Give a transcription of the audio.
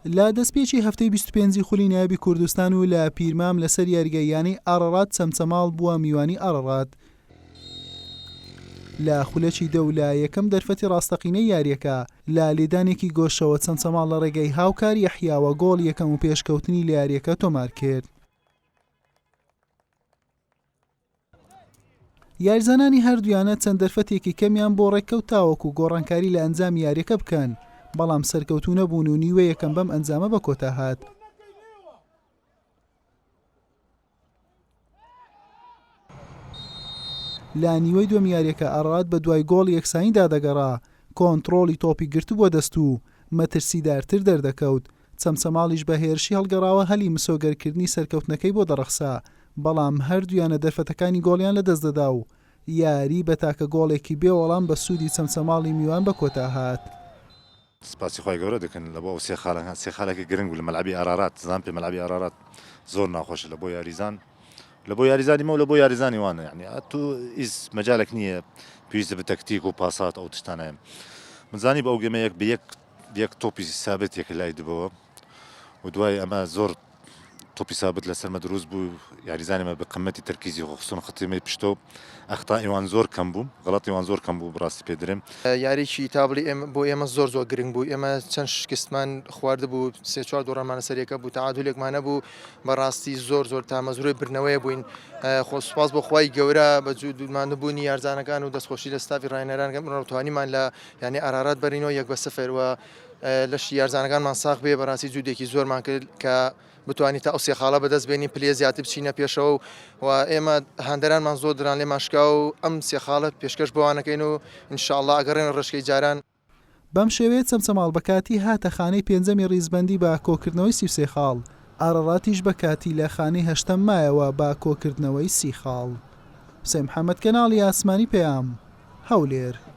لە دەستپێکی هەفتەی 25 ی خولی نایابی کوردستان و لە پیرمام لەسەر یاریگای یانەی ئاڕاڕات چەمچەماڵ بووە میوانی ئاڕاڕات. لە خولەکی دە و لە یەکەم دەرفەتی ڕاستەقینەی یارییەکە، لە لێدانێکی گۆشەوە چەمچەماڵ لە ڕێگەی هاوکار یەحیاوە گۆڵی یەکەم و پێشکەوتنی لە یارییەکە تۆمارکرد. یاریزانانی هەردوو یانە چەند دەرفەتێکی کەمیان بۆ ڕێککەوت تاوەکو گۆڕانکاری لە ئەنجامی یارییەکە بکەن، بەڵام سەرکەوتوو نەبوون و نیوەی یەکەم بەم ئەنجامە بە کۆتا هات. لە نیوەی دووەمی یارییەکە ئارارات بەدوای گۆڵی یەکسانیدا دەگەڕا، کۆنتڕۆڵی تۆپی گرتبووە دەست و مەترسیدارتر دەردەکەوت، چەمچەماڵیش بە هێرشی هەڵگەڕاوە هەلی مسۆگەرکردنی سەرکەوتنەکەی بۆ دەڕەخسا، بەڵام هەردوو یانە دەرفەتەکانی گۆڵیان لەدەستدەدا و یاری بە تاکە گۆڵێکی بێ وەڵام بە سوودی چەمچەماڵی میوان بە کۆتا هات. سپاسی خوای گەورە دەکەن لە بۆ ئەو سێ خالە سێ خالێکی گرنگ بوو لە مەلعەبی ئارارات زان پێ مەلعەبی ئارارات زۆر ناخۆشە لە بۆ یاریزان لە بۆ یاریزانی مە و لە بۆ یاریزانی وانە یعنی تو ئیز مەجالێک نییە پێویستە بە تەکتیک و پاسات ئەو تشتانەیە من زانی بە ئەو گەمە یەک بە یەک یەک تۆپی سابت یەک لای دبەوە و دوای ئەمە زۆر تۆپی سابت لەسەر مە دروست بوو یاریزانی مە بە قمەتی تەرکیزی خۆ خستن خەتی پشتۆ ئەختا ئیوان زۆر کەم بوو غەڵەتی وان زۆر کەم بوو بڕاستی پێ درێم. یاریی تابڵی ئێمە بۆ ئێمە زۆر زۆر گرنگ بوو ئێمە چەند شکستمان خواردبوو سێ چوار دۆڕانمان لەسەر یەکە بوو تەعادولێکمان نەبوو بەڕاستی زۆر زۆر تامەزرۆی بردنەوەیە بووین خۆ سوپاس بۆ خوای گەورە بە ماندووبوونی یارزانەکان و دەستخۆشی لە ستافی ڕاهێنەران توانیمان لە یانەی ئارارات بەرینەوە یەک بە سفر و لەشی یارزانەکانمان ساغ بێ بەڕاستی جوودێکی زۆرمان کرد کە بتوانین تا ئەو سێ خاڵە بەدەست بێنین پلەیە زیاتر بچینە پێشەوە و ئێمە هاندەرانمان زۆر دران لێمان شکا و ئەم سێ خاڵە پێشکەش بۆوانەکەین و ان شاء اللە ئەگەڕێن ڕێچکەی جاران. بەم شێوەیە چەمچەماڵ بە کاتی هاتە خانەی پێنجەمی ڕیزبەندی بە کۆکردنەوەی 33 خاڵ، ئارەڕاتیش بە کاتی لە خانەی هەشتەم مایەوە بە کۆکردنەوەی 30 خاڵ. حوسێن محەمەد کەناڵی ئاسمانی پەیام، هەولێر.